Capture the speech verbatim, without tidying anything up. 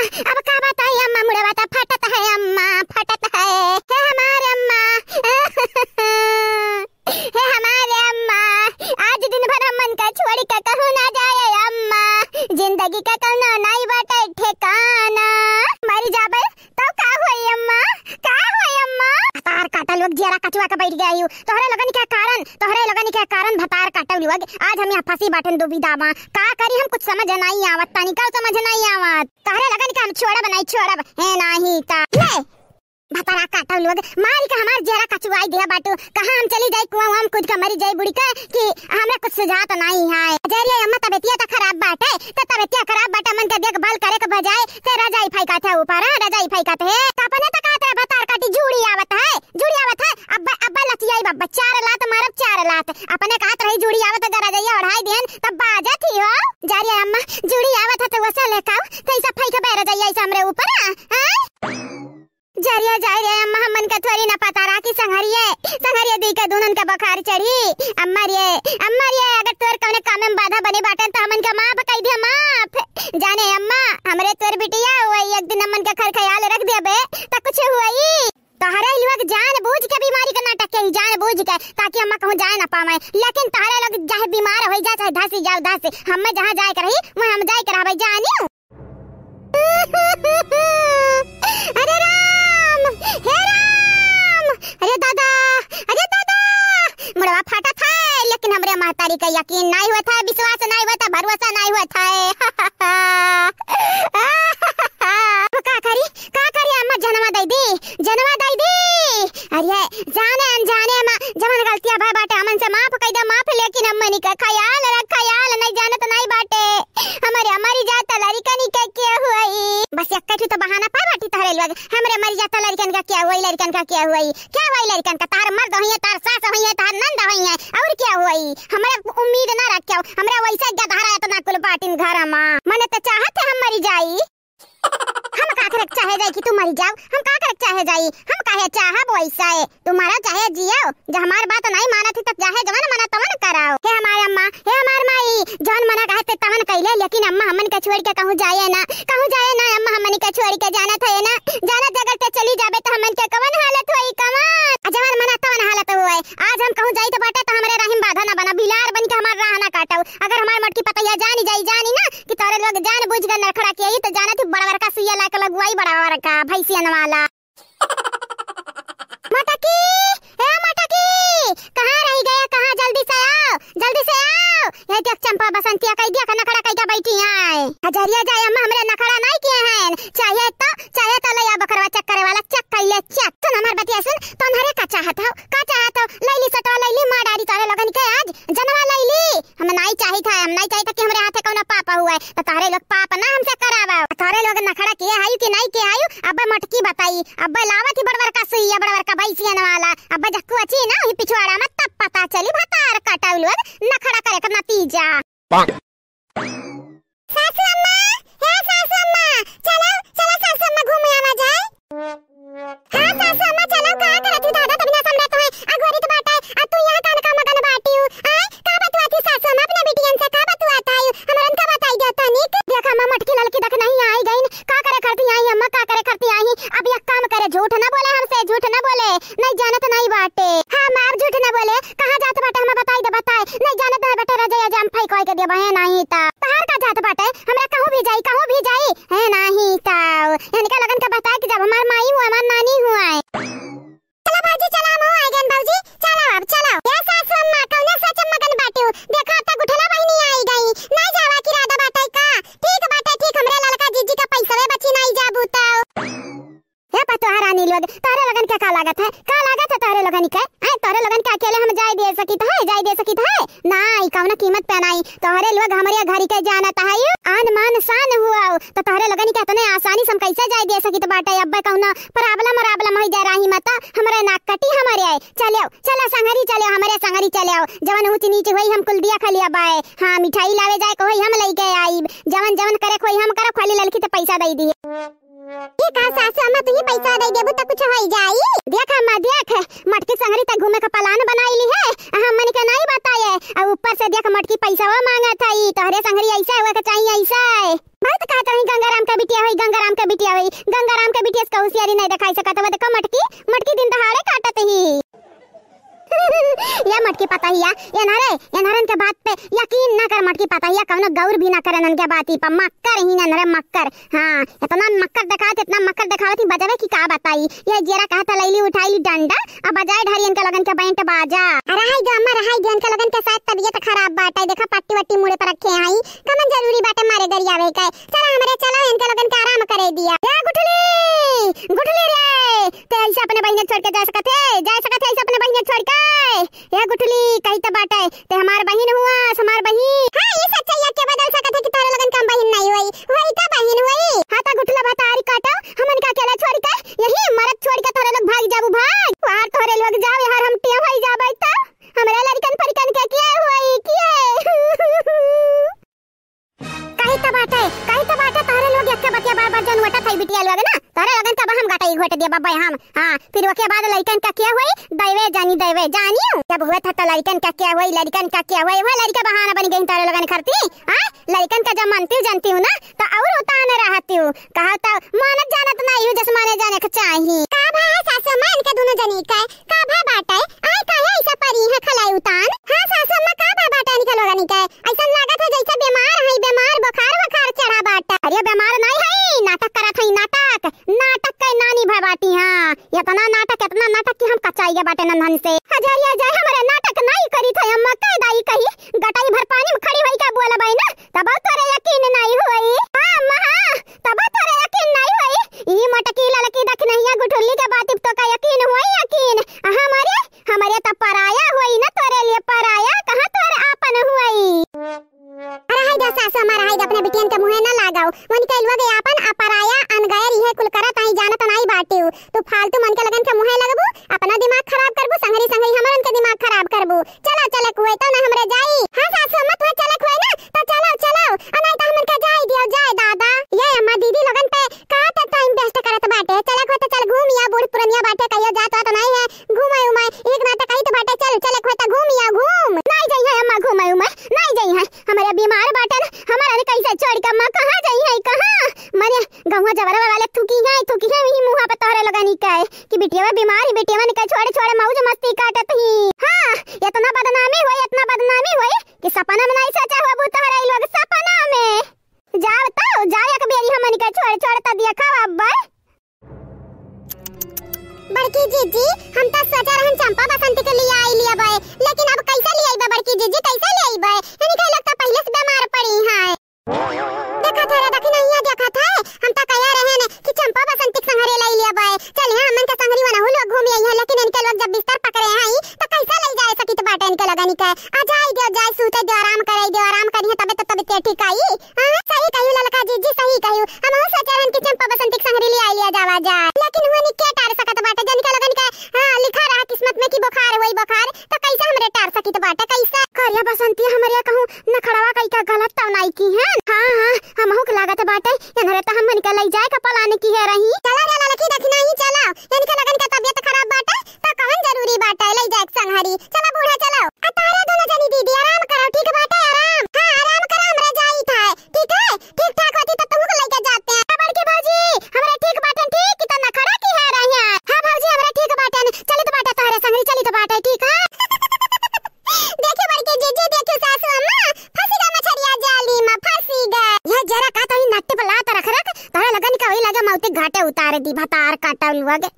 अब का बताई अम्मा, मुड़वा त फटत है अम्मा, फटत है। हे हमारे अम्मा, हे हमारे अम्मा, आज दिन भर हमन का छोड़ी के कहूँ ना जाए अम्मा, जिंदगी का कौनो नाई बाटे ठिकाना। मरी जाबे तो का होई अम्मा, का होई अम्मा? भतार काटल लोग जियरा कचुआ के बैठ गया यू। तोहरे लोगन के कारण, तोहरे लोगन के कारण भतार काटल लोग। आज हम यहाँ फंसी बाटन दुविधा मा। का करी हम, कुछ समझ नाई आवत, तनिका समझ नाई आवत। तोहरे लोगन के हम छोड़ब नाई, छोड़ब। हे नाही ता। ले। भतारा काटल लोग, मारी के हमार जियरा कचुआई दिया बाटू। कहाँ हम चली जाई, कुआं उआं में कूद के मरी जाई बुड़ी के, कि हमरा कुछ सुझात नाई है। अजय रे अम्मा, तबियतिया त खराब बाटे, त तबियतिया खराब बाटे, मन के देखभाल करे के बजाय ते रजाई फेंकत है ऊपर, हाँ, रजाई फेंकत है। त अपने त कहत रहे भतार काटी, जूड़ी आवत है, जूड़ी आवत है। अब, अब लचियाई बब्बा, चार लात मारब, चार लात। अपने कहत रही जूड़ी आवत है, रजैया ओढ़ाई देन, तब बाजत ही हो। जा रे अम्मा, जूड़ी आवत है त वैसे लेकाओ, त ऐसा फेंकबे रजैया ऐसा हमरे ऊपर, हाँ? जरिया जाए रे अम्मा, हमन का थोड़ी ना पता रहा कि संघरिये, संघरिये दी के दुनन का बुखार चढ़ी। अम्मा रे, अम्मा रे, अगर तोर कौने काम में बाधा बने बाटन त हमन का माफ कई दे, माफ। जाने अम्मा, हमरे तोर बिटिया हुई, एक दिन हमन का खर ख्याल रख देबे त कुछ हुई। तोहरे लोग जान बूझ के बीमारी का नाटक के, जान बूझ के, ताकि अम्मा कहूँ जाए ना पावे। लेकिन तोहरे लोग चाहे बीमार हो जाए, चाहे धसी जाओ धसी, हमें जहाँ जाए के रही, वहाँ हम जाए के रहबे, जानियो। अरे राम, हे राम, अरे दादा, अरे दादा, मुड़वा फाटत है, लेकिन हमरे महतारी का यकीन नाई होत है, विश्वास नाई होत है, भरोसा नाई होत है। का करी, का करी अम्मा, जनवा दई दी, जनवा दई दी। अरे जाने अनजाने मा जवन गलतियाँ भय बाटे हमन से माफ कई दे, माफ, लेकिन अम्मनी का ख्याल रख, ख्याल नहीं जानत नहीं बाटे। हमरे मरी जात लड़िकनी के के हुई? बस एक ठो तो बहाना पाए बाटी तोहरे लोग, हमरे मरी जात लड़िकन का के हुई, लड़िकन का के हुई, के हुई लड़िकन का? तार मर्द होइए, तार सास होइए, तार नंद होइए, और के हुई? हमरे उम्मीद ना रखियो, हमरे वैसे गदहरा इतना कुल बाटिन घर मा। मने तो चाहत है हम मरी जाई। हम का करे चाहे जाई कि तू मरी जाओ? हम का करे चाहे जाई? हम काहे चाहब वैसे? तू मरो चाहे जियो, जब हमार बात नहीं मानत ही तो चाहे जवन मना तवन कराओ। हे हमार अम्मा, हे हमार माई, जवन मना कहे ते तवन कैले, लेकिन अम्मा हमन के छोड़ के कहूँ जाए ना, कहूँ जाए ना अम्मा, हमन के छोड़ के जानत है ना, जानत अगर ते चली जाबे तो हमन के कवन हालत होई, कवन? आ जवन मना तवन हालत होए। आज हम कहूँ जाई तो बाटे तो हमरे राह में बाधा ना बना, बिलार बन के हमार राह ना काटो। अगर हमार मोटकी पतैया जानी जाई, जानी ना कि तोरे लोग जान बूझ के नखड़ा किया ही तो जानत ही बड़वर का सुइया लाके लगवाई, बड़वर का भैंसियन वाला। मोटकी, ए मोटकी, कहाँ रही गए, कहाँ? जल्दी से आओ, जल्दी से आओ। ये देख चंपा बसंतिया कई दिया का नखड़ा कई का बैठी है। हजरिया जाए अम्मा, हमरे नखड़ा नहीं किए हैं। चाहे तो, चाहे तो ले आ बकरवा चेक करे वाला, चेक कर ले, चेक। सुन हमार बतिया सुन, तो हमारे का चाहत हो, का चाहत हो? लैली सटवा लैली, मार डारी तोरे लोगन के आज, जनवा लैली। हम नाई चाहित है, हम नाई चाहित कि हमरे हाथे कौनो पाप हुए, तो तोहरे लोग पाप ना हमसे करावा। तोहरे लोग नखड़ा किए हायु कि नाई किए हायु, अब मोटकी बताई, अब लावत ही बड़वर का सुइया, बड़वर का भैंसियन वाला, अब जक्कू अच्छी ना ही पिछवाड़ा में तब पता चली भतार काटउ लोग नखड़ा करे का नतीजा। सासू अम्मा, हे सासू अम्मा, चलो, चलो सासू अम्मा घूम आवा जाए। हाँ सासू अम्मा, चलो, का करत ही दादा, तभी ना समझत है, अघोरित बाटे, आ तू यहाँ कान का मगन बाटियो, आय, का बतुआ थी सासू अम्मा अपने बिटियन से, का बतुआ था, हमरन का बताई गया तनिक। देख अम्मा, मोटकी ललकी देख नहीं आई गईन, का करे करती आई अम्मा, का करे करती आई, अब एक काम करे, झूठ ना बोले हमसे, झूठ ना बोले, नहीं जानत नहीं बाटे। हाँ अम्मा, अब झूठ ना बोले, कहाँ जात बाटे हमें बताई दे, बताए, नहीं जानत नहीं बाटे, रजैया जाम फेंक के देबे, है नहीं ता, तहार का जात बाटे, हमरा कहूँ भी जाई, कहूँ भी जाई, है नाही ताऊ। इनका लोगन के बताए कि जब हमार माई हुआ, हमार नानी हुआ है। चला भौजी, चला, हम आ गए भौजी, चला अब, चला। ए सासू अम्मा, कौने सोच में मगन बाटू? देखा, अब तक उठला बहिनी आई गई। नहीं जावा की इरादा बाटे का? ठीक बाटे, ठीक, हमरे ललका जीजी का पैसवे बची नहीं जाबू तो। ए पतोहा रानी लोग, तोहरे लोगन के का लागत है? का लागत है तोहरे लोगन के? आय, तोहरे लोगन के अकेले हम जाए दे सकित है, जाए दे सकित है? नाई, कौनो कीमत पे नाई। तोहरे लोग हमरे घरी के जानत है, आन मान शान हुआ, तो तोहरे लोगन के इतने आसानी से हम कैसे जाए दे सकित बाटे? अब्बे कौनो problem वराबलम हो जाए राही मत, हमरे नाक कटी हमरे। चलो, चलो संगरी चलो, हमरे संगरी चलो। जवन ऊंच नीच हुई हम कुल दिया खलिया बाए। हाँ, मिठाई लावे जाए को होई हम लइके आईब। जवन जवन करे को होई हम करब, खाली ललकी तो पैसा दे दिए। ठीक है सासू अम्मा, तू ही पैसा दे देबू तो कुछ हो जाई। देख अम्मा, देख, मटकी संगरी तक घूमे का plan बनाई ली है, आ हमन के नहीं बताए। आ ऊपर से देख, मटकी पैसा वो मांगत है, ई तोहरे संगरी ऐसा हुए के चाहिए, ऐसा है। बहुत कहत रही गंगाराम का बिटिया होई, गंगाराम का गंगाराम के बिटिया से होशियारी नहीं दिखाई सकत हवे। देखा मटकी, मटकी दिन दहाड़े काटत ही। ये मटकी पतहिया, एन्हरे, एन्हरन के बात पे यकीन ना कर मटकी पतहिया, कौनो गौर भी ना करे एन्हन के बाती पर। मक्कर ही एन्हरे मक्कर। हाँ, इतना मक्कर देखावत, इतना मक्कर देखावत ही बजावे कि का बताई। ये जेरा कहत लैली उठाइली डंडा, अब बजाए ढारी इनके लोगन के बैंड बाजा। रहाई दो अम्मा, रहाई दो, इनके लोगन के शायद तबीयत खराब बाटे। देखा पट्टी वट्टी मुड़े पर रखे हई, कमन जरूरी बाटे मारे गरियावे के। चला हमरे चला इनके लोगन के आराम करे दिया। ए गुठली, गुठली रे, ते ऐसे अपने बहिने छोड़ के जा सकत है, जा सकत है ऐसे अपने बहिने छोड़ के। ए गुठली, कही त बाटे, ते हमार बहिन हुआ, हमार बहिन। हाँ, ये सच्चाई के बदल सकत है कि तोरे लोगन के हम बहिन नहीं हुई, वही तो बहिन हुई। हाँ, तो गुठला भतारी काटो, हमन का अकेला छोड़ के, यही मरद छोड़ के तोरे लोग भाग जाबू, भाग। यार तोरे लोग जाओ, यार हम टेढ़ होई जाबै त हमरे लड़कन फरिकन के के होई, के? कही त बाटे, कही त बाटे, तोहरे लोग एक्के बतिया बार बार जौन वटत है बिटिया लोग ना, तोहरे लोगन का हम गटई घोट दिया बब्बे हम। हाँ, फिर ओके बाद लड़कन का के होई, दैवे जानी, दैवे जानी। जब हुए था तो लड़कन का के होई, लड़कन का के होई, वह लड़का बहाना बन गई तोहरे लोगन खरती। हाँ, लड़कन का जब मानती हूँ, जानती हूँ ना, तो और उतान रहती हूँ। कहा तो मानत जानत नहीं हूँ, जस माने जाने के चाही। का भा सासू माँ इनके दोनों जनी के? का भा बाटे? आय काहे ऐसे परी है खलाई उतान? हाँ सासू अम्मा, का भा बाटे इनके लोगनी के? ऐसन लागत है जैसे बीमार है, बीमार, बुखार वखार चढ़ा बाटे। अरे बीमार नहीं है, नाटक करत है, नाटक, नाटक के नानी भा बाटी। हाँ, इतना नाटक, इतना नाटक कि हम कचाई गए बाटे नन्हन से। हजारिया जाए हमरे नाटक नहीं करी था अम्मा, कह दाई कही, गटाई भर पानी में खड़ी होई का बोलबै ना, तब तोरे यकीन नहीं होई। हाँ अम्मा, हाँ, तब तोरे यकीन नहीं होई। ई मटकी ललकी दखिनहिया गुठुल्ली के बात तो का यकीन होई, यकीन। हमारे, हमारे त पराया होई ना तोरे लिए पराया, कहाँ तोरे आपन होई। अरे हाय दे सासू अम्मा, हाय दे अपने बिटियन के मुँहे ना लगाओ। उनके लोग आपन अपराया अनगैर इहे कुल करत आई जानत नाई बाटिउ। तू फालतू मन के लगन के मुँहे लगबू, अपना दिमाग खराब करबू, संगरी संगरी हमरन के दिमाग खराब करबू। चला चलक हुए तो ना हमरे जाई। हाँ सासू अम्मा, तुहे चलक हुए ना तो चलो चलो, और नहीं तो हमन के जाई दियो जाए दादा। ये अम्मा दीदी लोगन पे का तो टाइम वेस्ट करत बाटे। चलक हुए तो चल घूम या, बूढ़ पुरनिया बाटे, कहियो जात वात नहीं है, घूमे उमे। एक ना तो कही तो बाटे चल चलक हुए तो घूम या घूम। नहीं जाई है अम्मा घूमे उमे, नहीं जाई है। हमारे बीमार बाटन, हमारा ने कैसे छोड़ के अम्मा कहाँ जाई है, कहाँ? मने गौवा जवरवा वाले थूकी है, थूकी है वही मुँह पे तोहरे लगनी का है कि बिटिया बीमार ही, बिटिया ने का छोड़े छोड़े मौज मस्ती काटत ही। हाँ, इतना बदनामी होई, इतना बदनामी होई कि सपना में नहीं सोचा होबू तोहरे लोग सपना में। जाओ तो, जाओ एक बेरी हमन के छोड़ छोड़ त देखा अब्बा। बड़की जीजी, हम तो सोचा रहन चंपा बसंती के लिए आई लिया बे, लेकिन अब कैसे ले आईबे बड़की जीजी, कैसे ले आईबे? इनके लोग तो पहले से बीमार पड़ी हैं। देखत है रे दखिनहिया, देखत है, हम तो कहे रहन कि चंपा बसंती के संघरे ले लिया बे। चल यहाँ हमन के संघरी वनहु लोग घूम आई है, लेकिन इनके लोग जब बिस्तर पकड़े हैं तो कैसे ले जाए सकित बाटे इनके लगनी के? आ जाए दियो, जाए सूते दियो, आराम करे दियो, आराम करिए तबे तो तबीयत ठीक आई। हाँ, सही कहियो ललका जीजी, सही कहियो। हमहू सोचे रहन कि चंपा बसंती के संघरी ले आई लिया जावा जाए, लेकिन हुआ नहीं के टार सकत बाटे, जन के लगन के, हाँ, लिखा रहा किस्मत में कि बुखार होई बुखार, तो कैसे हमरे टार सकित बाटे, कैसे? करिया बसंती हमरे कहूँ नखड़वा कई का गलत तो नाई की है। हाँ, हाँ, हमहू के लागत बाटे, इन्हरे तो हमन के लई जाए का प्लान की है रही। चला रे ललकी दखिनही चला, इनके लगन के तबीयत खराब बाटे, तो कवन जरूरी बाटे लई जाए के संघरी। चला बूढ़ा चला। आ तारा दोनों जनी दीदी आराम करो, ठीक बाटे आराम। हाँ, आराम करो, हमरा जाई था। ठीक है, ठीक ठाक होती तो तुमको लेके जाते हैं। हाँ, बड़की भौजी, हमरा ठीक बाटन, ठीक, कितना नखड़ा की है रही हैं। हाँ भौजी, हमरा ठीक बाटन, चलित बाटे तोहरे संगरी, चलित बाटे, ठीक है। देखियो बड़की जीजी, देखियो सासू अम्मा, फंसी गा मछरिया जाली में, फंसी गा। यह जरा का तोही नट्टी पे लात रख रख, तोहरे लगन का वही लगे मौती घाटे उतार दी, भतार काटा लुआ गे।